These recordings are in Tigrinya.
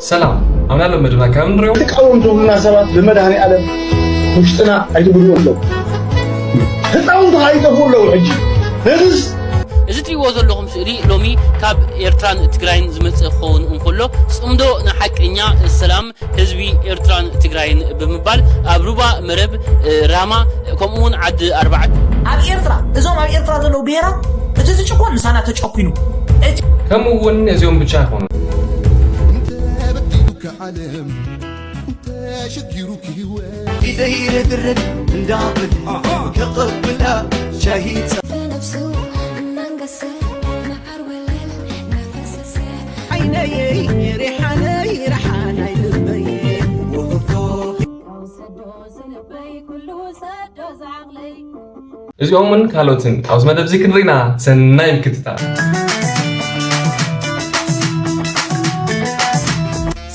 ሰላም፣ ኣብ ናይ ሎም መደብና ከም ንሪኦ። ተቃወምቲ ሁሉና ሰባት ብመድኃኔ ዓለም ውሽጥና ኣይትብሉ ኣለዉ። ህፃውንቲ ከዓ ይጠፍኡ ኣለዉ። ሕጂ ነዚስ እዚ ትሪእዎ ዘለኹም ስእሊ ሎሚ ካብ ኤርትራን ትግራይን ዝመጽእ ክኸውን እንከሎ፣ ጽምዶ ንሓቀኛ ሰላም ህዝቢ ኤርትራን ትግራይን ብምባል ኣብ ሩባ መረብ፣ ራማ፣ ከምኡ እውን ዓዲ ኣርባዕተ። ኣብ ኤርትራ እዞም ኣብ ኤርትራ ዘለዉ ብሄራት እቲ ዝጭቆን ምሳና ተጨኲኑ እቲ ከምኡ እውን እዚኦም ብቻ ኣይኮኑን። ተበዲሉካ ዓለም ተሸጊሩክ ህይወት ኢደይ ረግረግ እንዳብል ከቐብላ ሻሂ في نفسه من قصة مع الولد نفس السيف ዓይነይ ሪሓነይ ሪሓናይ ልበይ ውህብቶ ውሰዶ ዝልበይ ኩሉ ውሰዶ ዝዓቕለይ እዚኦምን ካልኦትን ኣብዚ መደብ እዚ ክንርኢና ሰናይ ምክትታል።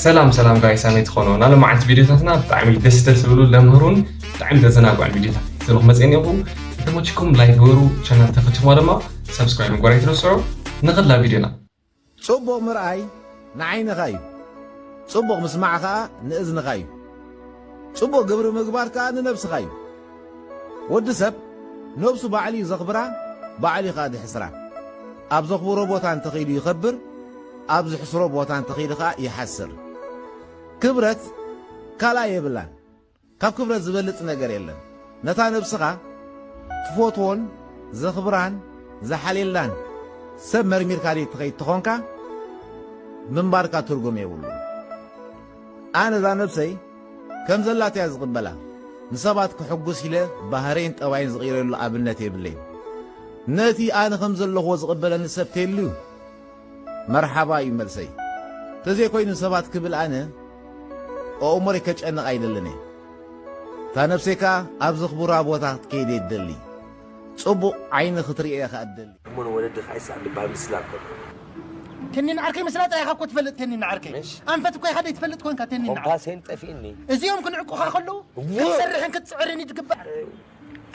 ሰላም ሰላም ጋይስ፣ ኣመይ ትኾኑ? ናብ ሎማዓንቲ ቪዲዮታትና ብጣዕሚ ደስ ደስ ዝብሉ ለምህሩን ብጣዕሚ ዘዘናግዑን ቪዲዮታት ዘለኹ መፅእን ኢኹ። እንተመችኩም ላይክ ግበሩ፣ ቻናል ተፈትኹማ ድማ ሰብስክራይብ ምግባር ኣይትረስዑ። ንኸድላ ቪዲዮና። ጽቡቕ ምርኣይ ንዓይንኻ እዩ፣ ጽቡቕ ምስማዕ ኸኣ ንእዝንኻ እዩ፣ ጽቡቕ ግብሪ ምግባር ከኣ ንነብስኻ እዩ። ወዲ ሰብ ነብሱ ባዕሉ እዩ ዘኽብራ፣ ባዕሉ እዩ ኸኣ ዝሕስራ። ኣብ ዘኽብሮ ቦታ እንተኺዱ ይኸብር፣ ኣብ ዝሕስሮ ቦታ እንተኺዱ ኸኣ ይሓስር። ክብረት ካልኣይ የብላን። ካብ ክብረት ዝበልጽ ነገር የለን። ነታ ነብስኻ ትፈትዎን ዘኽብራን ዝሓልየላን ሰብ መርሚርካ ዘይትኸይድ ተኾንካ፣ ምንባርካ ትርጉም የብሉን። ኣነ እዛ ነብሰይ ከም ዘላትያ ዝቕበላ፣ ንሰባት ክሕጉስ ኢለ ባህረይን ጠባይን ዝቕይረሉ ኣብነት የብለይን። ነቲ ኣነ ከም ዘለኹዎ ዝቕበለኒ ሰብ ተልዩ፣ መርሓባ እዩ መልሰይ። ተዘይኮይኑ ንሰባት ክብል ኣነ ኣእምሮይ ከጨንቕ ኣይደልን እየ። እታ ነብሰይ ከኣ ኣብ ዘኽብራ ቦታ ክትከይድ እየ እደሊ። ጽቡቕ ዓይኒ ክትርእየ ከኣ እደሊ። እሞ ንወለድኻ ይስኣል ዝበሃል ምስላ እኮ ኣሎ። ተኒን ዓርከይ ምስላ ጥራይ ኢኻ እኮ ትፈልጥ። ተኒን ዓርከይ፣ ኣንፈት እኮ ኢኻ ዘይትፈልጥ ኮንካ። ተኒን ዓርከይ፣ ኮምፓሴን ጠፊእኒ። እዚኦም ክንዕቁኻ ከለዉ ክትሰርሕን ክትጽዕርን እዩ ዝግባእ።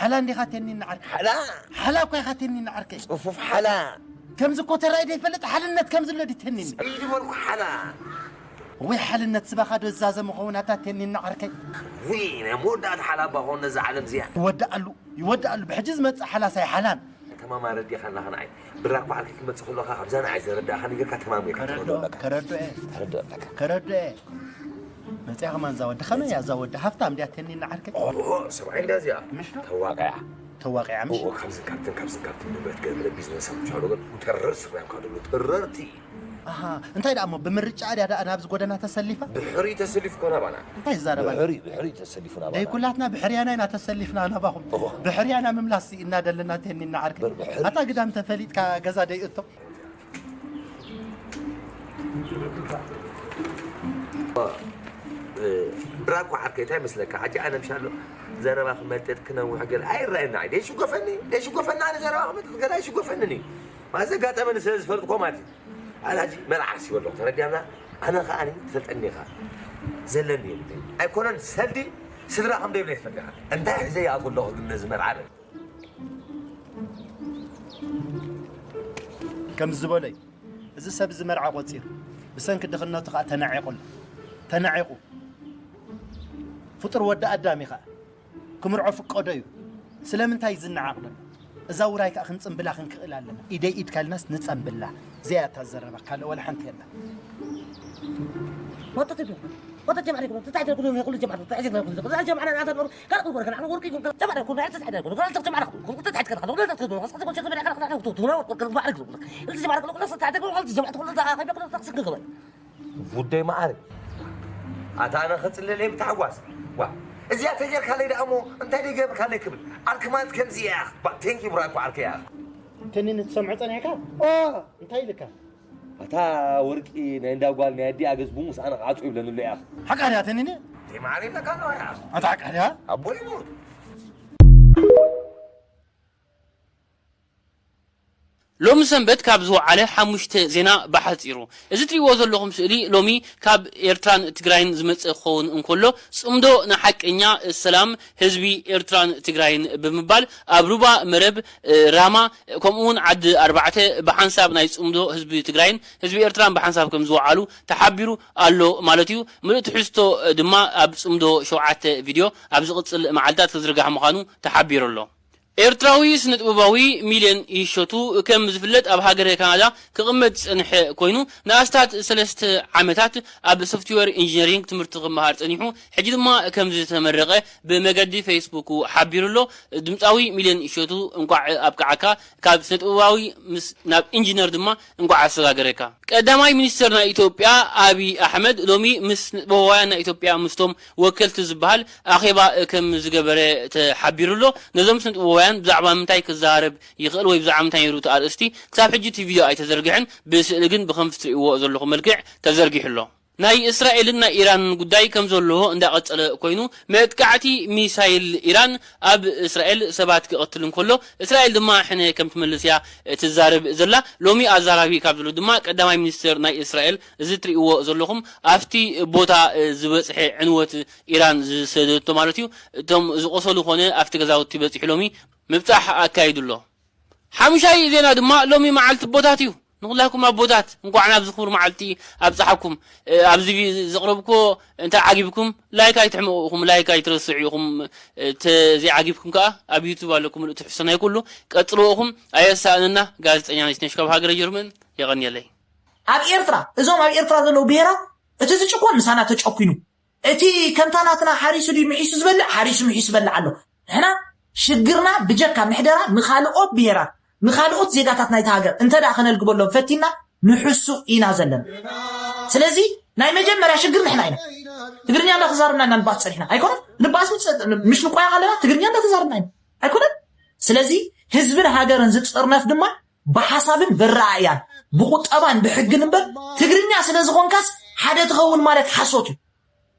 ሓላ እንዲኻ ተኒን ዓርከይ። ሓላ ሓላ እኮ ኢኻ ተኒን ዓርከይ። ጽፉፍ ሓላ። ከምዚ እኮ ተራይ ዘይፈልጥ ሓልነት ከም ዝሎ ድዩ ተኒን? ጸይድ በልኩ ሓላ። ወይ ሓልነት ስባኻ ዶ ዝዛዘ ምኸውን ኣታ ተኒን ዓርከይ? ውይ ናይ መወዳእታ ሓላ እባ ኾን ነዛ ዓለም እዚኣ። ይወድኣሉ ይወድኣሉ፣ ብሕጂ ዝመጽእ ሓላስ ኣይሓላን። ተማም ኣረዲኻና ኸንዓይ ብራኳ ዓርከይ ክመጽእ ከሎ ኸኣ ኣብዛ ንዓይ ዘረዳእኻኒ ጌርካ ተማም ጌርካ ተረድኦ። ተረድኦ እየ። ተረድኦ ኣለካ። ተረድኦ እየ። መጽያ ከማን እዛ ወዲ ኸመይ እያ እዛ ወዲ? ሃፍታም ድያ ተኒን ዓርከይ? ኦሆ፣ ሰብኣይ እንዳ እዚኣ። ምሽ ዶ? ተዋቒዓ። ተዋቒዓ ምሽ? ኦሆ፣ ካብዝን ካብትን ካብዝን ካብትን ንብረት ገለ ቢዝነስ ኣብ ቻሎ ገለ ተረር ስራይ ካብ ደሎ ተረርቲ። ኣሃ፣ እንታይ ደኣ እሞ ብምርጫ ድያ ደኣ ናብዚ ጎደና ተሰሊፋ? ብሕሪ ተሰሊፉ ኮና ባና። እንታይ ዝዛረባ? ብሕሪ ብሕሪ ተሰሊፉ ናባና። ደይ ኩላትና ብሕርያና ኢና ተሰሊፍና ናባኹም። ኦሆ። ብሕርያና ምምላስ ኢና ደለና ተኒና ዓርከይ። ብር ብሕሪ። ኣታ ግዳም ተፈሊጥካ ገዛ ደይ እቶ። ብራኳ ዓርከይ እንታይ መስለካ? ሕጂ ኣነ ምሻሎ ዘረባ ክመጥጥ ክነውሕ ገለ ኣይረኣየና። ደይ ሽጎፈኒ፣ ደይ ሽጎፈኒ፣ ኣነ ዘረባ ክመጥጥ ገለ ኣይሽጎፈንን እዩ። ማለት ዘጋጠመኒ ስለ ዝፈልጥኮ ማለት እዩ። ኣነ ሕጂ መርዓ ዓርሲ በለኹ፣ ተረዲኣና? ኣነ ከኣ ትፈልጠኒ ኢኻ። ዘለኒ የብለይ። ኣይኮነን ሰልዲ ስድራ ከም ደይብለይ ትፈልጥ ኢኻ። እንታይ ሒዘ ይኣትው ኣለኹ ግን ነዚ መርዓ በል። ከምዚ ዝበሎ እዩ። እዚ ሰብ እዚ መርዓ ቆጺሩ፣ ብሰንኪ ድኽነቱ ከኣ ተናዒቑ ኣሎ። ተናዒቑ። ፍጡር ወዲ ኣዳም እዩ ከኣ። ክምርዖ ፍቀዶ እዩ። ስለምንታይ እዩ ዝነዓቕ ዘሎ? እዛ ውራይ ከኣ ክንጽንብላ ክንክእል ኣለና። ኢደይ ኢድካ ኢልናስ ንጸንብላ። እዚኣ እያ እታ ዘረባ፣ ካልእ ወላ ሓንቲ የላ። ወጥት ይብሉ። ወጥት ጀማሪ ይብሉ። ተታሕት ይብሉ። ኩሉ ጀማሪ ተታሕት ይብሉ። ኩሉ ጀማሪ ናታ ኖሩ። ካልእ ኩሉ ወረከና ወርቂ ይብሉ። ጀማሪ ኩሉ ተታሕት ይብሉ። ኩሉ ተታሕት ይብሉ። ኩሉ ተታሕት ይብሉ። እዚ ጀማሪ ኩሉ ተታሕት ይብሉ። ኩሉ ጀማሪ ኩሉ ተታሕት ይብሉ። ጉዳይ መዓረይ። ኣታ ኣነ ክጽልለይ ብታሕጓስ። ዋ፣ እዚኣ ተጌርካለይ ደኣ እሞ እንታይ ደይ ገብርካለይ ክብል። ዓርኪ ማለት ከምዚ እያ። ባ፣ ቴንኪ ብራኮ ዓርከይ እያ። ተኒን ትሰምዖ ጸኒሕካ? ኦ፣ እንታይ ኢልካ? ኣታ ወርቂ ናይ እንዳ ጓል ናይ ኣዲኣ ገጽ ብሙስ ኣነ ክዓጹ ይብለኒ ኣሎ እያ። ሓቃ ድያ ተኒን? ደይ መዓረይ ይብለካ ኣለዋ እያ። ኣታ ሓቃ ድያ? ኣቦይ ይሙት። ሎሚ ሰንበት ካብ ዝወዓለ ሓሙሽተ ዜና ብሓጺሩ። እዚ ትሪእዎ ዘለኹም ስእሊ ሎሚ ካብ ኤርትራን ትግራይን ዝመጽእ ክኸውን እንከሎ፣ ጽምዶ ንሓቀኛ ሰላም ህዝቢ ኤርትራን ትግራይን ብምባል ኣብ ሩባ መረብ፣ እ፣ ራማ፣ ከምኡ እውን ዓዲ ኣርባዕተ ብሓንሳብ ናይ ጽምዶ ህዝቢ ትግራይን ህዝቢ ኤርትራን ብሓንሳብ ከም ዝወዓሉ ተሓቢሩ ኣሎ ማለት እዩ። ምሉእ ትሕዝቶ ድማ ኣብ ጽምዶ ሸውዓተ ቪድዮ ኣብ ዝቕጽል መዓልታት ክዝርጋሕ ምዃኑ ተሓቢሩ ኣሎ። ኤርትራዊ ስነጥበባዊ ሚልዮን ይሸቱ ከም ዝፍለጥ ኣብ ሃገረ ካናዳ ክቕመጥ ዝጸንሐ ኮይኑ ንኣስታት ሰለስተ ዓመታት ኣብ ሶፍትዌር ኢንጂነሪንግ ትምህርቲ ክመሃር ጸኒሑ፣ ሕጂ ድማ ከም ዝተመረቐ ብመገዲ ፌስቡኩ ሓቢሩ ኣሎ። ድምጻዊ ሚልዮን ይሸቱ እንቋዕ ኣብቅዓካ፣ ካብ ስነጥበባዊ ምስ ናብ ኢንጂነር ድማ እንቋዕ ኣሰጋገረካ። ቀዳማይ ሚኒስተር ናይ ኢትዮጵያ ኣብይ ኣሕመድ ሎሚ ምስ ስነጥበባውያን ናይ ኢትዮጵያ ምስቶም ወከልቲ ዝበሃል ኣኼባ ከም ዝገበረ ተሓቢሩ ኣሎ። ነዞም ስነጥበባውያን ብዛዕባ ምንታይ ክዘራረብ ይኽእል ወይ ብዛዕባ ምንታይ ነይሩ እቲ ኣርእስቲ ክሳብ ሕጂ እቲ ቪድዮ ኣይተዘርግሐን። ብስእሊ ግን ብኸምቲ ትርእይዎ ዘለኹም መልክዕ ተዘርጊሑ ኣሎ። ናይ እስራኤልን ናይ ኢራንን ጉዳይ ከም ዘሎ እንዳቐጸለ ኮይኑ፣ መጥቃዕቲ ሚሳይል ኢራን ኣብ እስራኤል ሰባት ክቐትል እንከሎ፣ እስራኤል ድማ ሕነ ከም ትመልስ እያ ትዛረብ ዘላ። ሎሚ ኣዛራቢ ካብ ዘሎ ድማ ቀዳማይ ሚኒስትር ናይ እስራኤል፣ እዚ ትርእይዎ ዘለኹም ኣብቲ ቦታ ዝበጽሐ ዕንወት ኢራን ዝሰደቶ ማለት እዩ፣ እቶም ዝቆሰሉ ኮነ ኣብቲ ገዛውቲ በጺሑ ሎሚ ምብጻሕ ኣካይዱ ኣሎ። ሓሙሻይ ዜና ድማ ሎሚ መዓልቲ ኣቦታት እዩ። ንኹላኩም ኣቦታት እንኳዕ ናብዚ ክቡር መዓልቲ ኣብጽሓኩም። እ፣ ኣብዚ ቪ-፣ ዘቕረብኩዎ እንተ ዓጊብኩም ላይክ ኣይትሕመቑ ኢኹም፣ ላይክ ኣይትረስዑ ኢኹም። እ፣ ተዘይዓጊብኩም ከኣ ኣብ ዩቱብ ኣለኩም፣ ምሉእ ትሕዝቶ ናይ ኩሉ ቀጽልዎ ኢኹም። ኣየሳእነና። ጋዜጠኛ ነሽነሽ ካብ ሃገረ ጀርመን። የቐንየለይ። ኣብ ኤርትራ፣ እዞም ኣብ ኤርትራ ዘለዉ ብሄራት እቲ ዝጭቆን ምሳና ተጨኲኑ፣ እቲ ከምታ ናትና ሓሪሱ ድዩ ምሒሱ ዝበልዕ፣ ሓሪሱ ምሒሱ ዝበልዕ ኣሎ። ንሕና ሽግርና ብጀካ ምሕደራ ንኻልኦት ብሄራት፣ ንኻልኦት ዜጋታት ናይታ ሃገር እንተ ደኣ ከነልግበሎም ፈቲና ንሕሱ ኢና ዘለና። ስለዚ ናይ መጀመርያ ሽግር ንሕና ኢና። ትግርኛ እንዳተዛረብና ኢና ንባስ ጸኒሕና። ኣይኮነን? ንባስ ምጽ-፣ ምሽ ንቆያ ከለና ትግርኛ እንዳተዛረብና ኢና። ኣይኮነን? ስለዚ ህዝብን ሃገርን ዝጥርነፍ ድማ ብሓሳብን ብረኣእያን ብቁጠባን ብሕግን እምበር ትግርኛ ስለ ዝኾንካስ ሓደ ትኸውን ማለት ሓሶት እዩ።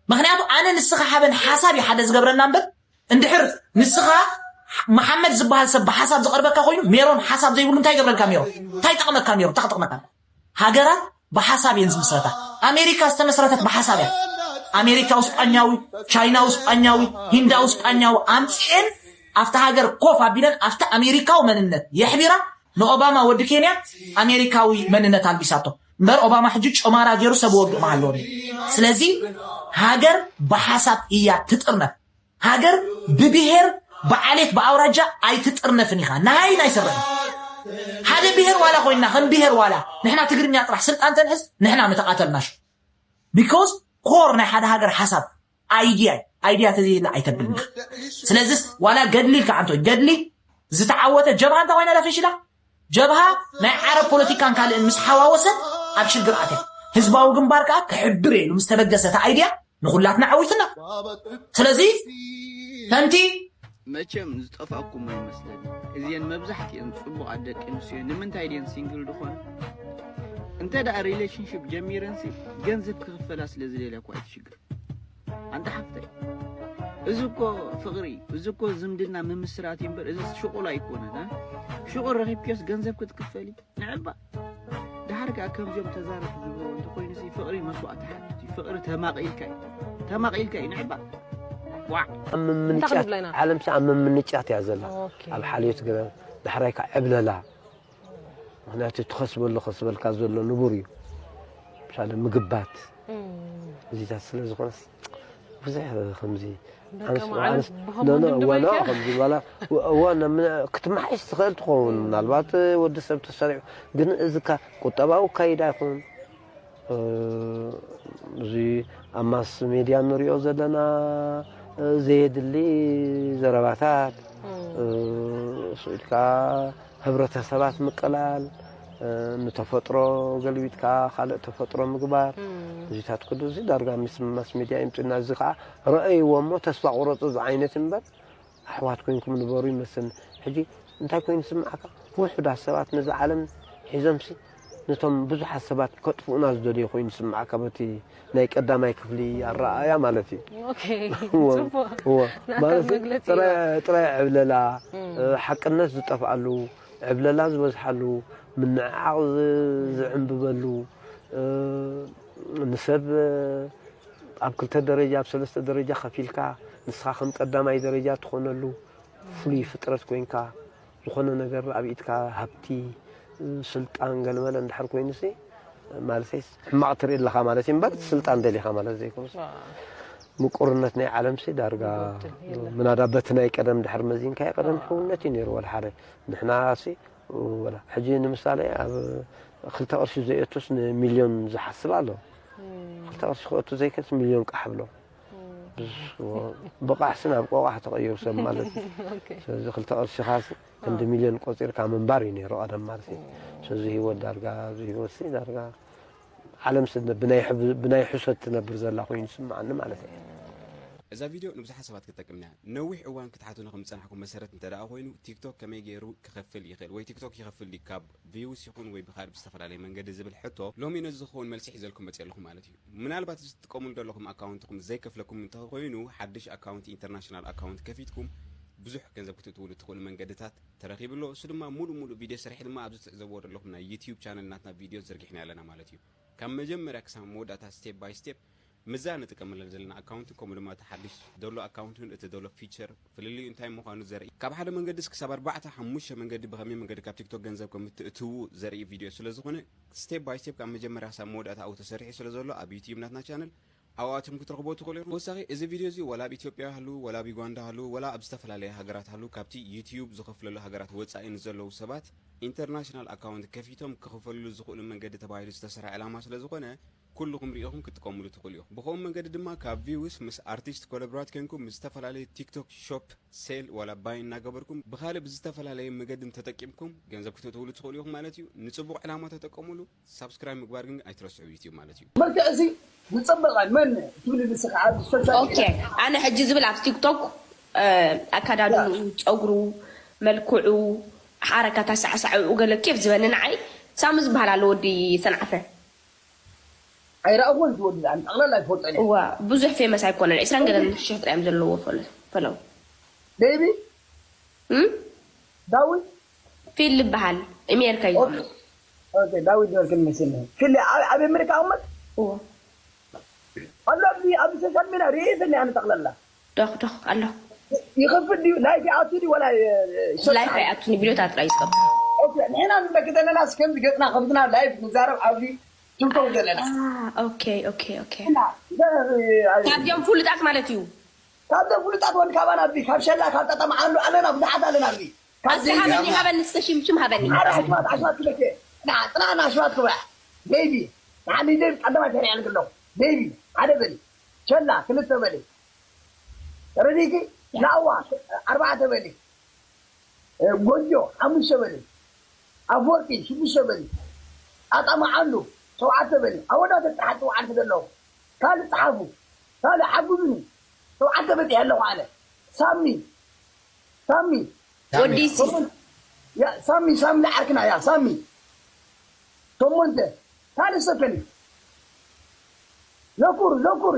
ምኽንያቱ ኣነ ንስኻ ሓበን ሓሳብ እዩ ሓደ ዝገብረና እምበር፣ እንድሕር ንስኻ መሓመድ ዝበሃል ሰብ ብሓሳብ ዝቐርበካ ኮይኑ ሜሮን ሓሳብ ዘይብሉ እንታይ ይገብረልካ ሜሮን? እንታይ ይጠቕመካ ሜሮን? እንታይ ክጠቕመካ? ሃገራት ብሓሳብ እየን ዝምስረታ። ኣሜሪካ ዝተመስረተት ብሓሳብ እያ። ኣሜሪካዊ ስጳኛዊ፣ ቻይናዊ ስጳኛዊ፣ ሂንዳዊ ስጳኛዊ ኣምፅኤን ኣብታ ሃገር ኮፍ ኣቢለን ኣብቲ ኣሜሪካዊ መንነት የሕቢራ ንኦባማ ወዲ ኬንያ ኣሜሪካዊ መንነት ኣልቢሳቶ። እምበር ኦባማ ሕጂ ጨማራ ገይሩ ሰብ ወግእ መሃለዎ። ስለዚ ሃገር ብሓሳብ እያ ትጥርነፍ። ሃገር ብብሄር ብዓሌት ብኣውራጃ ኣይትጥርነፍን ኢኻ። ናይ ናይ ስርሕ ሓደ ብሄር ዋላ ኮይንና ከም ብሄር ዋላ ንሕና ትግርኛ ጥራሕ ስልጣን ተንሕዝ ንሕና ምተቓተልናሽ። ቢኮዝ ኮር ናይ ሓደ ሃገር ሓሳብ ኣይድያ እዩ። ኣይድያ ተዘየለ ኣይተብልን ኢኻ። ስለዚስ ዋላ ገድሊ ኢልካ ዓንቶ ገድሊ ዝተዓወተ ጀብሃ እንታይ ኮይና እዛ ፈሺላ? ጀብሃ ናይ ዓረብ ፖለቲካን ካልእን ምስ ሓዋወሰት ኣብ ሽግር ኣትያ። ህዝባዊ ግንባር ከኣ ክሕብር እየ ኢሉ ምስ ተበገሰ እቲ ኣይድያ ንኹላትና ዓዊትና። ስለዚ ከምቲ መቸም ዝጠፋእኩም ኣይመስለኒ። እዚአን መብዛሕትአን ጽቡቓት ደቂ ኣንስትዮ ንምንታይ ድየን ሲንግል ዝኾነ? እንተ ደኣ ሪሌሽንሺፕ ጀሚረንሲ ገንዘብ ክኽፈላ ስለ ዝደልያ እኳ እዩ እቲ ሽግር። ኣንታ ሓፍተይ፣ እዚ እኮ ፍቕሪ፣ እዚ እኮ ዝምድና ምምስራት እዩ እምበር፣ እዚ ሽቑል ኣይኮነን፣ እ? ሽቑል ረኺብክዮስ ገንዘብ ክትክፈሊ? ንዕባ። ደሓር ከኣ ከምዚኦም ተዛረብቲ ዝብልዎ እንተኾይኑሲ ፍቕሪ መስዋእቲ ሓትት እዩ። ፍቕሪ ተማቒልካ እዩ። ተማቒልካ እዩ፣ ንዕባ። ዋዕ። ኣብ እንታይ ምምንጫት፣ ክንብላ ኢና? ዓለምሲ ኣብ ምምንጫት እያ ዘላ። ኦኬ። ኣብ ሓልዮት ገበን፣ ዳሕራይ ከኣ ዕብለላ። ምኽንያቱ ትኸስበሉ ከስበልካ ዘሎ ንቡር እዩ። ምሳሌ ምግባት። እም። እዚታት ስለ ዝኾነስ ብዙሕ ከምዚ ደቀ ኣንስ-፣ መዓልት ኣንስ-፣ ብኸም ኖ፣ ኖ፣ ወንድም እዋ፣ ኖ፣ በይከ? ከምዚ በላ፣ እዋ፣ እዋ፣ ነ-፣ ምን-፣ ክትመሓይሽ ትኽእል ትኸውን። ምናልባት ወዲ ሰብ ተሰሪዑ፣ ግን እዚ ካ-፣ ቁጠባዊ ኣካይዳ ይኹን፣ እ፣ እዚ ኣብ ማስ ሜድያ ንሪኦ ዘለና፣ እ፣ ዘየድሊ ዘረባታት፣ እም። እ፣ ስኢልካ ህብረተሰባት ምቅላል፣ እ፣ ንተፈጥሮ ገልቢጥካ ካልእ ተፈጥሮ ምግባር፣ እም። እዚታት ኩሉ እዚ ዳርጋ ምስ ማስ ሜድያ ይምፅና። እዚ ከዓ ረአይዎ እሞ ተስፋ ቁረፁ ዝዓይነት እምበር ኣሕዋት ኮይንኩም ንበሩ ይመስል። ሕጂ እንታይ ኮይኑ ስምዓካ? ውሑዳት ሰባት ነዛ ዓለም ሒዞምሲ ነቶም ብዙሓት ሰባት ከጥፍኡና ዝደልዩ ኮይኑ ስምዓካ በቲ ናይ ቀዳማይ ክፍሊ ኣረኣእያ ማለት እዩ። ኦኬ፣ እወ፣ ጽቡቕ። እወ። ናትካ ማለት መግለጺ ጥራይ፣ እዩ። ጥራይ ዕብለላ፣ እም። እ፣ ሓቅነት ዝጠፍኣሉ፣ ዕብለላ ዝበዝሓሉ፣ ምንዕዓቕ ዝ- ዝዕንብበሉ፣ እ፣ ንሰብ፣ እ፣ ኣብ ክልተ ደረጃ፣ ኣብ ሰለስተ ደረጃ ከፊልካ፣ ንስኻ ከም ቀዳማይ ደረጃ ትኾነሉ ፍሉይ ፍጥረት ኮይንካ፣ ዝኾነ ነገር ኣብ ኢድካ ሃብቲ፣ እ፣ ስልጣን ገለመለ እንድሕር ኮይኑሲ፣ ማለተይስ ሕማቕ ትርኢ ኣለኻ ማለት እዩ እምበር፣ ስልጣን ደሊኻ ማለት ዘይኮነስ። ምቁርነት ናይ ዓለምሲ ዳርጋ ምናዳ በቲ ናይ ቀደም ድሕር መዚንካዮ ቀደም ሕውነት እዩ ነይሩ። ወላ ሓደ ንሕናሲ ወላ ሕጂ ንምሳሌ ኣብ ክልተ ቅርሺ ዘየቱስ ንሚልዮን ዝሓስብ ኣሎ። ክልተ ቅርሺ ክእቱ ዘይክእልስ ሚልዮን ቃሕ ብሎ። ብቃሕሲ ናብ ቆቃሕ ተቐይሩ ሰብ ማለት እዩ። ስለዚ ክልተ ቅርሺ ካሲ ክንዲ ሚልዮን ቆፂርካ ምንባር እዩ ነይሩ ቀደም ማለት እዩ። ስለዚ ህይወት ዳርጋ፣ እዚ ህይወትሲ ዳርጋ ዓለም ስድነ ብናይ ሕብ- ብናይ ሕሶት ትነብር ዘላ ኮይኑ ይስምዓኒ ማለት እዩ። እዛ ቪድዮ ንብዙሓት ሰባት ክትጠቅም እያ። ነዊሕ እዋን ክትሓቱኒ ከም ዝጸናሕኩም መሰረት እንተ ደኣ ኮይኑ፣ ቲክቶክ ከመይ ገይሩ ክኸፍል ይኽእል? ወይ ቲክቶክ ይኸፍል ድዩ ካብ ቪውስ ይኹን ወይ ብኻልእ ብዝተፈላለየ መንገዲ ዝብል ሕቶ፣ ሎሚ ነዚ ዝኸውን መልሲ ሒዘልኩም መጺኤ ኣለኹ ማለት እዩ። ምናልባት እዚ ትጥቀሙሉ ዘለኹም ኣካውንትኩም ዘይከፍለኩም እንተ ኮይኑ፣ ሓድሽ ኣካውንት፣ ኢንተርናሽናል ኣካውንት ከፊትኩም ብዙሕ ገንዘብ ክትእትውሉ ትኽእሉ መንገድታት ተረኺቡ ኣሎ። እሱ ድማ ሙሉእ ሙሉእ ቪድዮ ሰሪሐ ድማ ኣብዚ ትዕዘብዎ ዘለኹም ናይ ዩትዩብ ቻነል ናትና ቪድዮ ዘርጊሕና ኣለና ማለት እዩ። ካብ መጀመርያ ክሳብ መወዳእታ ስቴፕ ባይ ስቴፕ ምዛ ንጥቀመሉ ዘለና ኣካውንትን ከምኡ ድማ እቲ ሓድሽ ዘሎ ኣካውንትን እቲ ዘሎ ፊቸር ፍልልዩ እንታይ ምዃኑ ዘርኢ ካብ ሓደ መንገዲ ክሳብ ኣርባዕተ ሓሙሽተ መንገዲ ብኸመይ መንገዲ ካብ ቲክቶክ ገንዘብ ከም እትእትዉ ዘርኢ ቪድዮ ስለ ዝኾነ ስቴፕ ባይ ስቴፕ ካብ መጀመርያ ክሳብ መወዳእታ ኣብኡ ተሰሪሑ ስለ ዘሎ ኣብ ዩትዩብ ናትና ቻነል ኣብኣትኩም ክትረኽቦ ትኽእሉ ኢኹም። ተወሳኺ እዚ ቪድዮ እዚ ወላ ኣብ ኢትዮጵያ ሃሉ ወላ ኣብ ዩጋንዳ ሃሉ ወላ ኣብ ዝተፈላለየ ሃገራት ሃሉ ካብቲ ዩትዩብ ዝኸፍለሉ ሃገራት ወፃኢ ንዘለዉ ሰባት ኢንተርናሽናል ኣካውንት ከፊቶም ክኽፈልሉ ዝኽእሉ መንገዲ ተባሂሉ ዝተሰርሐ ዕላማ ስለ ዝኾነ ኩልኹም ሪኢኹም ክትጥቀምሉ ትኽእሉ ኢኹም። ብኸምኡ መንገዲ ድማ ካብ ቪውስ ምስ ኣርቲስት ኮለብራት ኮንኩም ምስ ዝተፈላለዩ ቲክቶክ ሾፕ ሴል ዋላ ባይ እናገበርኩም ብኻልእ ብዝተፈላለየ መገዲ እንተጠቂምኩም ገንዘብ ክተእትውሉ ትኽእሉ ኢኹም ማለት እዩ። ንፅቡቕ ዕላማ ተጠቀሙሉ። ሳብስክራይብ ምግባር ግን ኣይትረስዑ ዩትዩብ ማለት እዩ። መልክዕ እዚ ዝፅበቐ መን ትብል ንስኻ ኣብ ሶሻል ኦኬ ኣነ ሕጂ ዝብል ኣብ ቲክቶክ ኣካዳድንኡ ፀጉሩ መልክዑ ሓረካታ ሳዕሳዕኡ ገለ ኬፍ ዝበኒ ንዓይ ሳሚ ዝበሃል ኣሎ ወዲ ሰንዓፈ ኣይረኣኹን ዝወዲ ኣን ጠቕላላ ኣይፈልጦን እየ እዋ ብዙሕ ፌመስ ኣይኮነን ዕስራን ገለን ሽሕ ጥራዮም ዘለዎ ፈለው ቤቢ እም? ዳዊት ፊል ዝበሃል ኣሜሪካ እዩ ዘሎ ኦኬ ዳዊት ነበርክን መሲልኒ ፊል ኣብ ኣብ ኣሜሪካ ኣመት እዎ ኣሎ ኣብዚ ኣብዚ ሶሻል ሚድያ ርኢስኒ ኣነ ጠቕላላ ዶኽ ዶኽ ኣሎ ይኸፍል ድዩ ላይፍ ይኣቱ ድዩ ወላ ላይፍ ኣይኣቱን ቪድዮታት ጥራይ ዝገብር ኦኬ ንሕና ንደቂ ዘለና እስከምዚ ገፅና ከፍትና ላይፍ ንዛረብ ኣብዚ ትንከው ዘለና ኦኬ ኦኬ ኦኬ እና ካብዚኦም ፍሉጣት ማለት እዩ ካብዞም ፍሉጣት ወዲ ካባና ኣብዚ ካብ ሸላ ካብ ጠጠምዓሉ ኣለና ብዙሓት ኣለና ኣብዚ ኣብዚ ሃበኒ ሃበኒ እስከ ሽም ሽም ሃበኒ ሓደ ኣሽማት ኣሽማት ክበኬ ጽናዕና ኣሽማት ክበያ ቤቢ ንዓኒ ደብ ቀዳማይ ሰሪዐ ልግሎ ቤቢ ሓደ በሊ ሸላ ክልተ በሊ ረዲኪ ላዋ ኣርባዕተ በሊ ጎጆ ሓሙሽተ በሊ ኣፍወርቂ ሽዱሽተ በሊ ኣጣማዓሉ ሸውዓተ በሊ ኣወዳተ ጽሓት ጽውዓንቲ ዘለዉ ካልእ ጽሓፉ ካልእ ሓጉዙኒ ሸውዓተ በጺሐ ኣለኹ ኣነ ሳሚ ሳሚ ወዲሲ ሳሚ ሳሚ ዝዓርክና ያ ሳሚ ሸሞንተ ካልእ ሰከኒ ዘኩር ዘኩር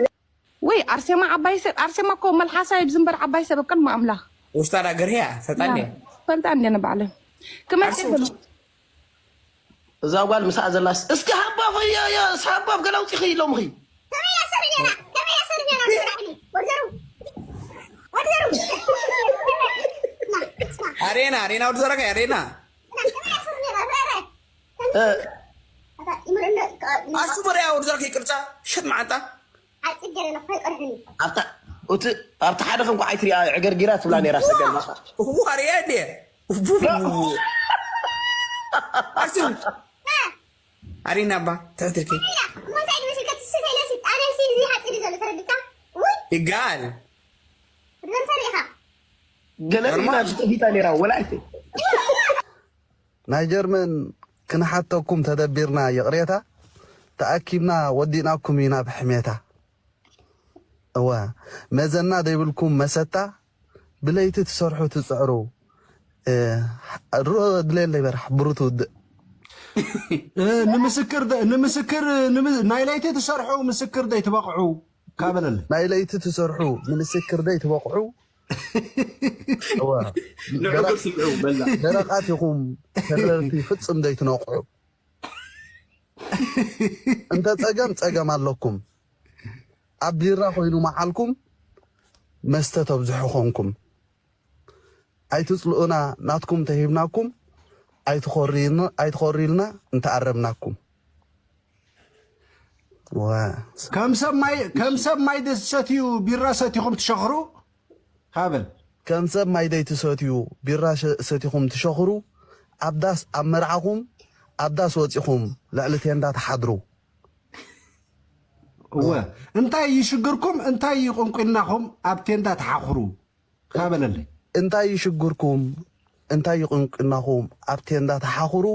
ወይ ኣርሴማ ዓባይ ሰብ ኣርሴማ እኮ መልሓሳ ይብዚ እምበር ዓባይ ሰብ ኣብ ቅድሚ ኣምላኽ ውሽጣ ዳ ገርህያ ፈልጣ እንድያ ፈልጣ እንድያ ንባዕለ ክመት እዛ ጓል ምስኣ ዘላስ እስኪ ሃባፍ እያ እያ እስኪ ሃባፍ ገለ ኣውፂኺ ኢሎምኺ ኣሬና ኣሬና ወዲ ዘረጋ ኣሬና ኣሱ በሪያ ወዲ ዘረጋ ይቅርፃ ሽት መዓንጣ ኣብታ ሓደ ከም ኳዓይ ትሪኣ ዕገርጊራ ትብላ ነይራ ሰገን ማኻ ዋርያ ድየ ኣርሲ ኣሪና ባ ትሕትልኪ ይጋል ገለ ኢላ ተጠፊታ ነይራ ወላ ኣይተ ናይ ጀርመን ክንሓተኩም ተደቢርና ይቕሬታ ተኣኪብና ወዲእናኩም ኢና ብሕሜታ እወ መዘና ዘይብልኩም መሰታ ብለይቲ ትሰርሑ ትፅዕሩ ድሮ ድሌለይ በራሕ ብሩ ትውድእ ንምስክር ንምስክር ናይ ለይቲ ትሰርሑ ምስክር ደይ ትበቕዑ ካበለለ ናይ ለይቲ ትሰርሑ ንምስክር ደይ ትበቕዑ እወ። ንዕጉር ስምዑ በላ ደረቓት ኢኹም፣ ተረርቲ ፍጽም ዘይትነቕሑ። እንተ ጸገም ጸገም ኣለኩም። ኣብ ቢራ ኮይኑ መዓልኩም መስተ ተብዝሑ ኮንኩም። ኣይትጽልኡና፣ ናትኩም ተሂብናኩም፣ ኣይትኾርዩና፣ ኣይትኾርዩልና እንተኣረምናኩም። ወ- ከም ሰብ ማይ ከም ሰብ ማይ ደስ ሰትዩ ቢራ ሰቲኹም ትሸኽሩ ሃበል ከም ሰብ ማይ ደይትሰትዩ ቢራ ሸ- ሰቲኹም ትሸኽሩ፣ ኣብ ዳስ ኣብ መርዓኹም ኣብ ዳስ ወጺኹም ልዕሊ ቴንዳ ትሓድሩ። እወ እንታይ ይሽግርኩም እንታይ ይቁንቁናኹም ኣብ ቴንዳ ትሓኽሩ ሃበለለይ እንታይ ይሽግርኩም እንታይ ይቁንቁናኹም ኣብ ቴንዳ ትሓኽሩ።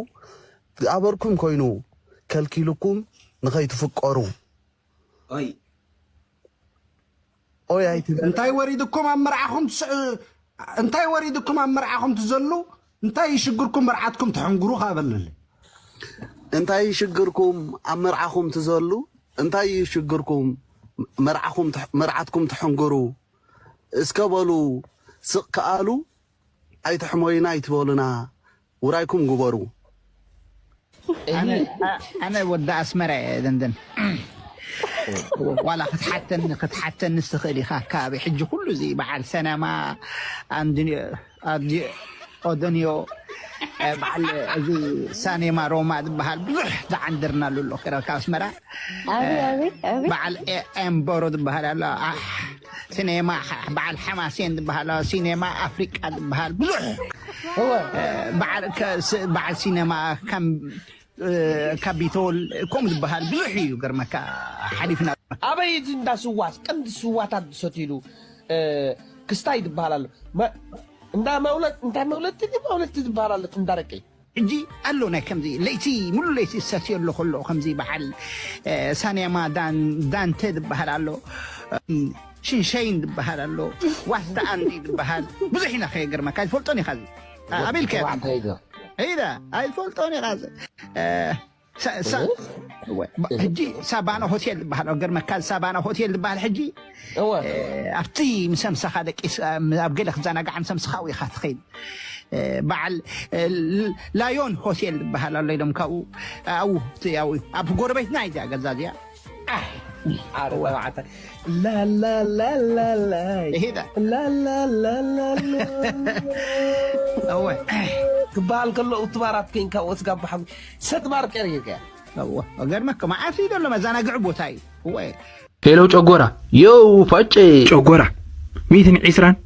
ዝኣበርኩም ኮይኑ ከልኪልኩም ንኸይትፍቀሩ። ኦይ ኦይ ኣይትበል። እንታይ ወሪድኩም ኣብ መርዓኹም ትስ- እንታይ ወሪድኩም ኣብ መርዓኹም ትዘሉ እንታይ ይሽግርኩም መርዓትኩም ትሕንግሩ ሃበለለይ እንታይ ይሽግርኩም ኣብ መርዓኹም ትዘሉ። እንታይ ይሽግርኩም መርዓኹም ትሕ- መርዓትኩም ትሕንግሩ። እስከ በሉ ስቕ ከኣሉ ኣይትሕመዩና ኣይትበሉና። ውራይኩም ግበሩ። ኣነ ኣነ ወዲ ኣስመራ እየ ደንደን ዋላ ክትሓተኒ ክትሓተኒ ትኽእል ኢኻ ከባቢ ሕጂ ኩሉ እዚ በዓል ሰነማ ኣንድንዮ ኣዲ ኦደንዮ እ፣ በዓል እዚ ሳኔማ ሮማ ዝበሃል ብዙሕ ዝዓንድርናሉ ኣሎ ክረ ካብ ኣስመራ ኣቤት ኣቤት ኣቤት በዓል ኤ- ኤምቦሮ ዝበሃል ኣሎ ኣሕ፣ ሲኔማ ሓ- በዓል ሓማሴን ዝበሃል ኣሎ ሲኔማ ኣፍሪቃ ዝበሃል ብዙሕ እ፣ በዓል ከ- ስ- በዓል ሲኔማ ከም እ፣ ካፒቶል ከምኡ ዝበሃል ብዙሕ እዩ ገርመካ ሓሊፍና ኣበይ እቲ እንዳ ስዋስ ቀንዲ ስዋታት ዝሰትሉ እ፣ ክስታይ ዝበሃል ኣሎ መ- እንዳ መውለት እንታይ መውለድቲ ድዩ መውለድቲ ዝበሃል ኣሎ እቲ እንዳ ረቀይ ሕጂ ኣሎ ናይ ከምዚ ለይቲ ሙሉ ለይቲ ሰትዮ ኣሎ ከሎ ከምዚ በዓል እ፣ ሳኔማ ዳን- ዳንተ ዝበሃል ኣሎ እም፣ ሽንሸይን ዝበሃል ኣሎ ዋስዳ ኣንዲ ዝበሃል ብዙሕ ኢና ከየገርመካ ይፈልጦን ኢኻ እዚ ኣቤልካ እንታይ ዶ ሄዳ ኣይፈልጦን ኢኻ እዚ እ፣ ሳ- ሳ- ወ- ባ- ሕጂ ሳባና ሆቴል ዝበሃል ኣብ ገርመካ ሳባና ሆቴል ዝበሃል ሕጂ እወ እ፣ ኣብቲ ምስ ኣምሳኻ ደቂ ስ- ኣብ ገለ ክዘናጋዕ ምስ ኣምሳኻ ኢኻ ትኸይድ እ፣ በዓል እ፣ ል- ላዮን ሆቴል ዝበሃል ኣሎ ኢሎም ካብኡ ኣብኡ እቲ ኣብኡ ኣብ ጎረቤትና እዚኣ ገዛ እዚኣ ኣረ ተባዕታይ ላላላላላ ይሄዳ ላላላላላ እወ ክበሃል ከሎ እትባራት ኮይንካ ወስጋ ባሓጉ ሰትባር ቀር ጌርካ እወ ገርመካ መዓት እዩ ዘሎ መዘናግዒ ቦታ እዩ እወ ሄሎ ጨጎራ ዮው ፋጨ ጨጎራ ሚትን ዒስራን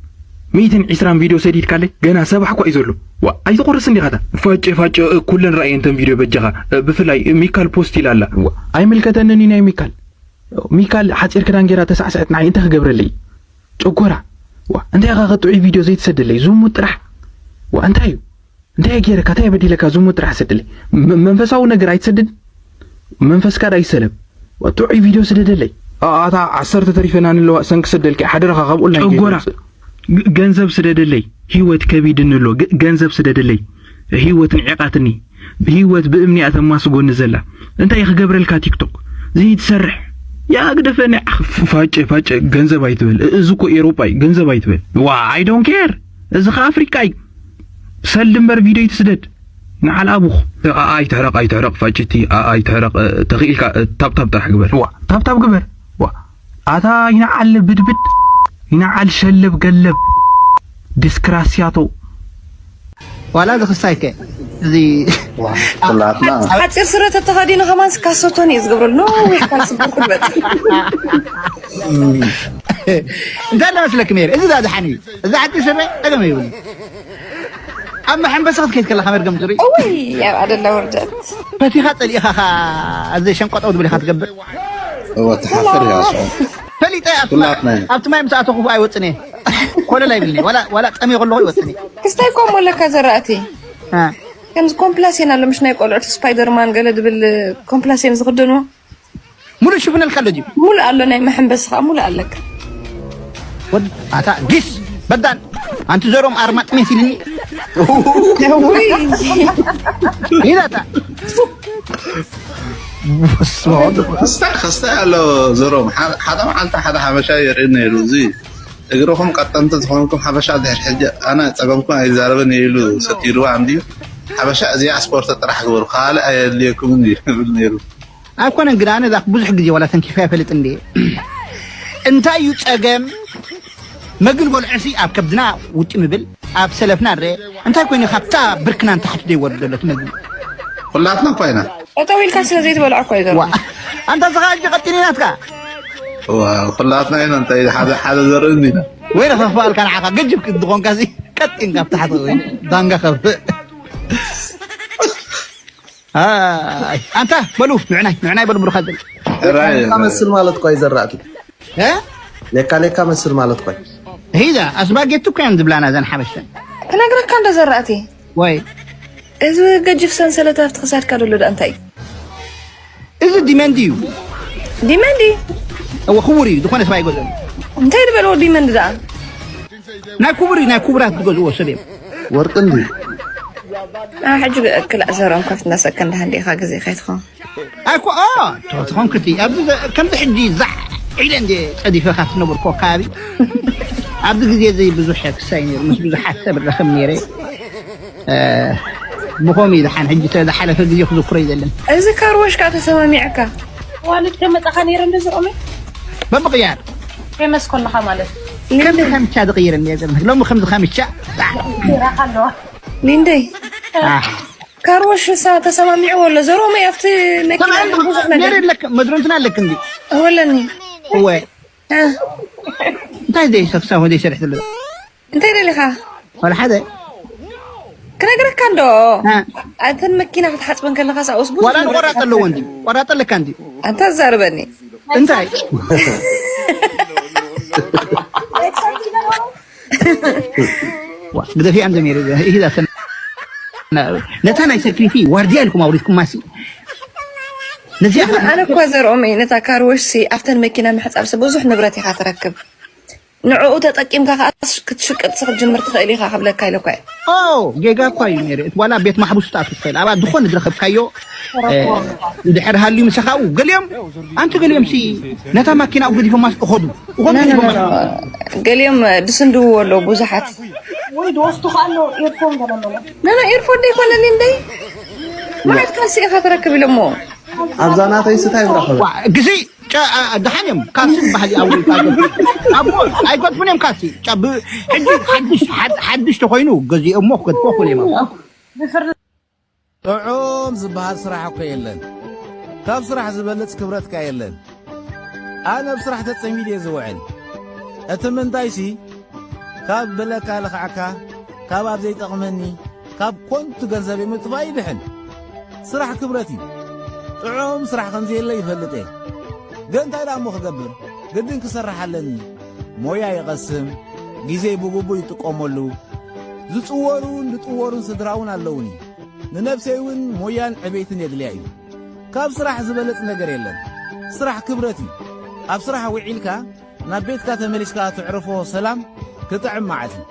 ሚትን ዒስራን ቪድዮ ሰዲድካለይ ገና ሰባሕ እኳ እዩ ዘሎ ዋ ኣይትቆርስ እንዲኻታ ፋጨ ፋጨ ኩለን ረኣየንተን ቪድዮ በጃኻ ብፍላይ ሚካል ፖስት ኢላ ኣላ ዋ ኣይምልከተንን እዩ ናይ ሚካል ሚካል ሓፂር ክዳን ጌራ ተሳዕስዐት ንዓይ እንታይ ክገብረለይ ጨጎራ ዋ እንታይ ኢኻ ከጥዑይ ቪድዮ ዘይትሰደለይ ዝሙት ጥራሕ ዋ እንታይ እዩ እንታይ ገይረካ እንታይ በዲለካ ዝሙት ጥራሕ ሰደለይ መንፈሳዊ ነገር ኣይትሰድድ መንፈስካ ዳ ይሰለም ጥዑይ ቪድዮ ስደደለይ ኣታ ዓሰርተ ተሪፈና ንለዋ ሰንክ ሰደልኪ ሓደረኻ ካብኡ ናይ ጨጎራ ገንዘብ ስደደለይ ህይወት ከቢድኒ ኣሎ ገንዘብ ስደደለይ ህይወት ንዒቓትኒ ህይወት ብእምኒ እያ ተማስጎኒ ዘላ እንታይ ክገብረልካ ቲክቶክ ዘይትሰርሕ ያ ግደፈኒ ፋጨ ፋጨ ገንዘብ ኣይትበል እዚ እኮ ኤሮጳ እዩ ገንዘብ ኣይትበል ዋ I don't care እዚ ከ ኣፍሪቃ እዩ ሰልዲ እምበር ቪድዮ ይትስደድ ንዓል ኣቡኽ ኣይትሕረቕ ኣይትሕረቕ ፋጭቲ ኣይትሕረቕ ተኽኢልካ ታብታብ ጥራሕ ግበር ዋ ታብታብ ግበር ዋ ኣታ ይንዓል ብድብድ ይንዓል ሸለብ ገለብ ዲስክራስያቶ ዋላ እዚ ክስታይ ከ እዚ ኩላትና ሓፂር ስረ ተተኸዲኑ ከማን ስካሶቶን እዩ ዝገብረሉ ነዊሕ ካልሲ ብርኩ ዝበፅሕ እንታይ እንዳመስለክም ነይሩ እዚ ዳ ዝሓን እዩ እዚ ሓፂር ስረ ፀገም ይብሉ ኣብ መሐንበሲ ክትከይድ ከለካ መርገም ትርኢ እወይ ኣብ ኣደላ ውርደት ፈቲኻ ፀሊእኻ እዚ ሸንቆጠው ዝብል ኢኻ ትገብር እወ ትሓፍር እያ እሷ ፈሊጠ ኣብቲ ኩላትና ኢና። ኣብቲ ማይ ምስ ኣተኹ ኣይወፅን እየ ኮለል ኣይብልኒ ዋላ ዋላ ጠምየ ከለኹ ይወፅን እየ ክስታይ ኮሞ ኣለካ ዘራእቲ አ፣ ከምዚ ኮምፕላሴን ኣሎ ምሽ ናይ ቆልዑት ስፓይደርማን ገለ ዝብል ኮምፕላሴን ዝኽደንዎ ሙሉ ሽፍነልካ ኣሎ ድዩ ሙሉእ ኣሎ ናይ መሐንበሲ ከዓ ሙሉእ ኣለካ ወድ ኣታ ጊስ በዳን ኣንቲ ዘሮም ኣርማጥ መሲልኒ ውይ ይላታ ክስታይ ክስታይ ኣሎ ዘሮም ሓደ መዓልቲ ሓደ ሓበሻ የርእየና ነይሩ እዚ እግርኹም ቀጠንቲ ዝኾንኩም ሓበሻ ድሕር ሕጂ ኣነ ጸገምኩም ኣይዛረብን እየ ኢሉ ሰቲርዋ እንድዩ። ሓበሻ እዚኣ ስፖርት ጥራሕ ግበሩ ካልእ ኣየድልየኩምን እዩ ይብል ነይሩ። ኣይኮነን ግን ኣነ እዛ ብዙሕ ግዜ ዋላ ተንኪፈ ኣይፈልጥ እንደ እንታይ እዩ ጸገም መግል በልዑሲ ኣብ ከብድና ውጢ ምብል ኣብ ሰለፍና ረ እንታይ ኮይኑ ካብታ ብርክና ንታሕቲ ዘይወርድ ዘሎ እቲ መግቢ ኩላትና እኳ ኢና ጠጠው ኢልካ ስለ ዘይትበልዖ እኮ ይገርም። ኣንታ ዝኻ እጅ ቀጢኒ ናትካ ኩላትና ኢና እንታይ ሓደ ሓደ ዘርኢ እንዲና ወይ ከኽፋልካ ንዓኻ ገጅብ ክትኾንካ ቀጢን ካብ ታሕቲ ዳንጋ ከፍእ ኣንታ በሉ ንዕናይ ንዕናይ በሉ ብሩኻ ዘል ራይ ካ መስል ማለት እኮ ይዘራእቲ እ ሌካ ሌካ መስል ማለት እኮ እዩ። ሂዳ ኣስባጌት እኮ እየን ዝብላና እዘን ሓበሻ ክነግረካ እንደ ዘራእቲ ወይ እዚ ገጅፍ ሰንሰለት ኣብቲ ክሳድካ ዘሎ ደኣ እንታይ እዩ? እዚ ዲመንዲ እዩ። ዲመንዲ እወ ክቡር እዩ ዝኾነ ሰብ ኣይገዝኦም እንታይ ዝበልዎ ዲመንዲ ደኣ ናይ ክቡር እዩ ናይ ክቡራት ዝገዝዎ ሰብ እዮም ወርቂ እንዲ ኣነ ሕጂ ክላእ ዘርኦም ከፍትና ሰከንድ ሃንድ ኢኻ ግዜ ከይትኸውን ኣይኮ ትኾን ክቲ ኣብዚ ከምዚ ሕጂ ዛዕ ኢለ እንደ ፀዲፈ ካብ ትነብር ኮ ከባቢ ኣብዚ ግዜ እዚ ብዙሕ ክሳይ ነይሩ ምስ ብዙሓት ሰብ ረኸብ ነይረ ብኸምኡ እዩ ዝሓን ሕጂ ዝሓለፈ ግዜ ክዝክሮ ይዘለን እዚ ካርወሽ ከዓ ተሰማሚዕካ ዋልድ ከመጣኻ ነይረ እንደዚ ኦመ በምቕያር ፌመስ ኮለኻ ማለት ከምዚ ከምቻ ዝቕይር እኒኦ ሎሚ ከምዚ ከምቻ ራኻ ኣለዋ ሊንደይ ካርወሽ ሳ ተሰማሚዕዎ ኣሎ ዘሮመ ኣብቲ መኪና ብዙሕ ነገር መድረንትና ኣለክ እንዲ ወለኒ እወ እንታይ ደይ ሰክሳ ወደይ ሰርሕ ትብል እንታይ ደሊኻ ወላ ሓደ ክነግረካ እንዶ ኣንተን መኪና ክትሓፅበን ከለካ ሳኡስ ብዙሕ ወላ ቆራጥ ኣለዎ እንዲ ቆራጥ ኣለካ እንዲ ኣንተ ዛርበኒ እንታይ ግደፊ ኣንተ ሜሪ ይዛ ነታ ናይ ሰክሪቲ ዋርድያ ኢልኩም ኣውሪድኩም ማሲ ነዚኣ ኣነ እኳ ዘርኦም እዩ ነታ ካርወሽ ሲ ኣብተን መኪና ምሕፃብ ሲ ብዙሕ ንብረት ኢኻ ትረክብ ንዕኡ ተጠቂምካ ከዓ ክትሽቅጥ ሲ ክትጅምር ትኽእል ኢኻ ክብለካ ኢለ እኳ እየ ኦ ጌጋ እኳ እዩ ሜሪ ዋላ ቤት ማሕቡስ ትኣቱ ትኽእል ኣብኣ ዝኾነ ዝረኸብካዮ እንድሕር ሃልዩ ምሳኻ ኣብኡ ገሊኦም ኣንቲ ገሊኦም ሲ ነታ ማኪና ኣብኡ ገዲፎማ እኸዱ እኸዱ ገዲፎማ ገሊኦም ድስንድውዎ ኣለዉ ብዙሓት ወይ ድወስዱ ከኣሎ ኤርፎን ገለመለ ነነ ኤርፎን ደይኮነኒ እንደይ ማለት ካልሲ ኢኻ ትረክብ ኢሎሞ ኣብዛ ናተይ ስታይ ምረኸበ ግዚ ደሓን እዮም ካልሲ ዝበሃል ይኣውል ኣቦ ኣይገድፉን እዮም ካልሲ ሕጂ ሓድሽ ተኮይኑ ገዚኦሞ ክገድፎ ክእል እዮም ጥዑም ዝበሃል ስራሕ እኮ የለን። ካብ ስራሕ ዝበልጽ ክብረት ከኣ የለን። ኣነ ኣብ ስራሕ ተጸሚደ እየ ዝውዕል። እቲ ምንታይሲ ካብ ብለካ ልኽዓካ፣ ካብ ኣብ ዘይጠቕመኒ፣ ካብ ኮንቱ ገንዘበይ ምጥፋእ ይድሕን። ስራሕ ክብረት እዩ። ጥዑም ስራሕ ከም ዘየለ ይፈልጥ እየ። ግን እንታይ ደኣ እሞ ክገብር? ግድን ክሰርሕ ኣለኒ። ሞያ ይቐስም፣ ግዜይ ብግቡእ ይጥቀመሉ። ዝጽወሩን ዝጥወሩን ስድራ እውን ኣለውኒ። ንነብሰይ እውን ሞያን ዕቤትን የድልያ እዩ። ካብ ስራሕ ዝበለጽ ነገር የለን። ስራሕ ክብረት እዩ። ኣብ ስራሕ ውዒልካ ናብ ቤትካ ተመሊስካ ትዕርፎ ሰላም ክጥዕም መዓት እዩ።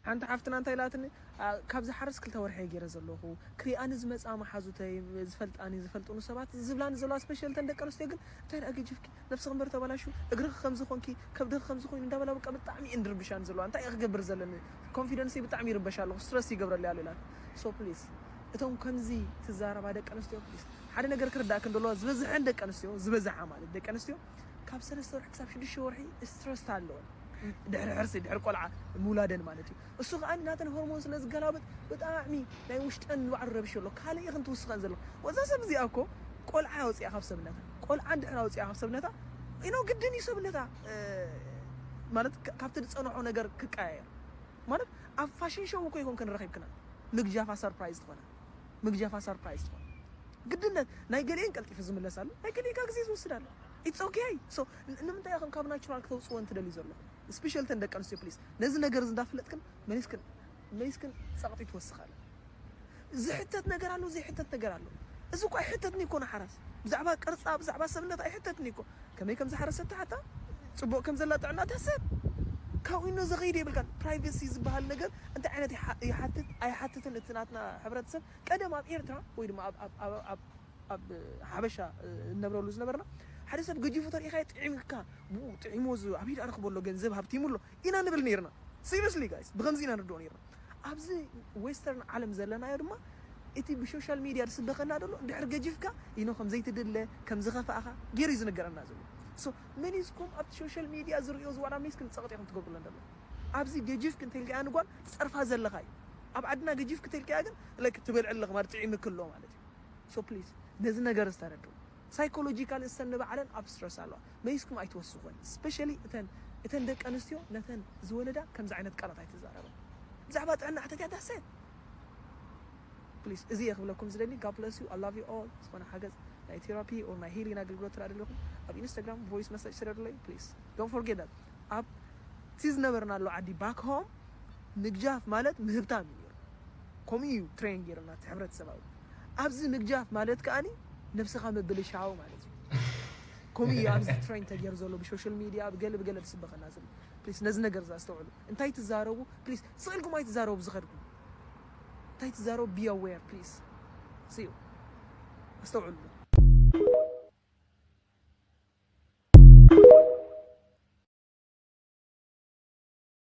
ሓንቲ ሓፍትና እንታይ ኢላትኒ፣ "ኣ፣ ካብ ዝሓርስ ክልተ ወርሒ እየ ገይረ ዘለኹ። ክሪኣኒ ዝመጻ መሓዙተይ፣ ዝፈልጣኒ፣ ዝፈልጡኒ ሰባት ዝብላኒ ዘለዋ፣ ስፔሻል እተን ደቂ ኣንስትዮ ግን እንታይ ደኣ ገጅፍኪ?" ነብስኺ እምበር ተበላሹ እግርኺ ከምዚ ኮንኪ ከብድኺ ከምዚ ኮይኑ እንዳበላ በቃ ብጣዕሚ እየን ድርብሻኒ ዘለዋ እንታይ እየ ክገብር ዘለኒ ኮንፊደንስ ብጣዕሚ ይርበሽ ኣለኹ ስትረስ ይገብረለይ ኣሎ ኢላት so please እቶም ከምዚ ትዛረባ ደቂ ኣንስትዮ please ሓደ ነገር ክርዳእክን ደለዋ ዝበዝሐን ደቂ ኣንስትዮ ዝበዝሓ ማለት ደቂ ኣንስትዮ ካብ ሰለስተ ወርሒ ክሳብ ሽዱሽተ ወርሒ ስትረስ ኣለወን ድሕሪ ሕርሲ ድሕሪ ቆልዓ ምውላደን ማለት እዩ እሱ ከዓ ናተን ሆርሞን ስለ ዝገላበጥ ብጣዕሚ ናይ ውሽጠን ንባዕሉ ረብሽ ኣሎ ካልእ ኢኽን ትውስኸን ዘለኹ ወዛ ሰብ እዚኣ እኮ ቆልዓ ኣውፅኣ ካብ ሰብነታ ቆልዓ እንድሕር ኣውፅኣ ካብ ሰብነታ ኢኖ ግድን እዩ ሰብነታ ማለት ካብቲ ዝፀንሖ ነገር ክቀያየር ማለት ኣብ ፋሽን ሾው እኮ ይኮን ክንረኺብክና ምግጃፋ ሰርፕራይዝ ትኾነ ምግጃፋ ሰርፕራይዝ ትኾነ ግድነት ናይ ገሊኤን ቀልጢፉ ዝምለስ ኣሎ ናይ ገሊኤን ካብ ግዜ ዝወስድ ኣሎ it's okay so ንምንታይ ኢኹም ካብ ናቹራል ክተውፅዎ እንትደልዩ ዘለኹም ስፔሻል ተን ደቂ ኣንስትዮ ፕሊስ ነዚ ነገር እዚ እንዳፈለጥክን መሊስክን መሊስክን ፀቕጢ ትወስኻለን ዝሕተት ነገር ኣሎ ዘይሕተት ነገር ኣሎ እዚ እኮ ኣይሕተትን እኮ ንሓራስ ብዛዕባ ቅርፃ ብዛዕባ ሰብነት ኣይሕተትን እኮ ከመይ ከም ዝሓረሰት ትሓታ ፅቡቅ ከም ዘላ ጥዕና እታ ሰብ ካብኡ ኢኖ ዝኸይድ የብልካን ፕራይቬሲ ዝበሃል ነገር እንታይ ዓይነት ይሓትት ኣይሓትትን እቲ ናትና ሕብረተሰብ ቀደም ኣብ ኤርትራ ወይ ድማ ኣብ ሓበሻ እነብረሉ ዝነበርና ሓደ ሰብ ገጂፉ ተሪኢኻዮ ጥዒምካ፣ ብኡ ጥዒሞ፣ እዚ ኣብ ኢድ ኣረኽቦ ኣሎ ገንዘብ ሃብቲሙ ኣሎ ኢና ንብል ነይርና። Seriously guys፣ ብኸምዚ ኢና ንርድኦ ነይርና። ኣብዚ western ዓለም ዘለናዮ ድማ እቲ ብሶሻል ሚድያ ዝስበኸና ዘሎ ድሕሪ ገጂፍካ ኢኖ ከም ዘይትድለ፣ ከም ዝኸፋእኻ ገይሩ እዩ ዝነገረና ዘሎ። So መን ኢስኩም ኣብቲ ሶሻል ሚድያ ዝርእዮ ዝዋላ መን ኢስኩም ጸቕጢ ኢኹም ትገብሩለን ዘሎ? ኣብዚ ገጂፍክ እንተልካያ ንጓል ትጸርፋ ዘለኻ እዩ። ኣብ ዓድና ገጂፍክ እንተልካያ ግን like ትበልዕ ኣለኻ ማለት ጥዒምክ ኣሎ ማለት እዩ። So please ነዚ ነገር ዝተረድኡ። ሳይኮሎጂካል እሰን ንባዕለን ኣብ ስትረስ ኣለዋ። መን ኢስኩም ኣይትወስኹን። Especially እተን እተን ደቂ ኣንስትዮ ነተን ዝወለዳ ከምዚ ዓይነት ቃላት ኣይትዛረበን። ብዛዕባ ጥዕና ሕተትያ ዳሰ please እዚ እየ ክብለኩም ዝደሊ። God bless you, I love you all። ዝኾነ ሓገዝ ናይ ቴራፒ or ናይ ሂሊንግ ኣገልግሎት ትረኣ ደለኹም ኣብ ኢንስታግራም ቮይስ መሰጅ ስደዱለይ please። Don't forget that ኣብ እቲ ዝነበርናሉ ዓዲ back home ምግጃፍ ማለት ምህብታም እዩ ነይሩ። ከምኡ እዩ ትሬን ገይርና እቲ ሕብረተሰባዊ። ኣብዚ ምግጃፍ ማለት ከኣኒ ነብስኻ ምብልሻው ማለት እዩ። ከምኡ እዩ ኣብዚ ትሬን ተገይሩ ዘሎ ብሶሻል ሚድያ ብገለ ብገለ ዝስበኸና ዘሎ። ፕሊስ ነዚ ነገር እዚ ኣስተውዕሉ። እንታይ ትዛረቡ ፕሊስ ስቕ ኢልኩም ኣይትዛረቡ ዝኸድኩም። እንታይ ትዛረቡ be aware please። See you። ኣስተውዕሉ።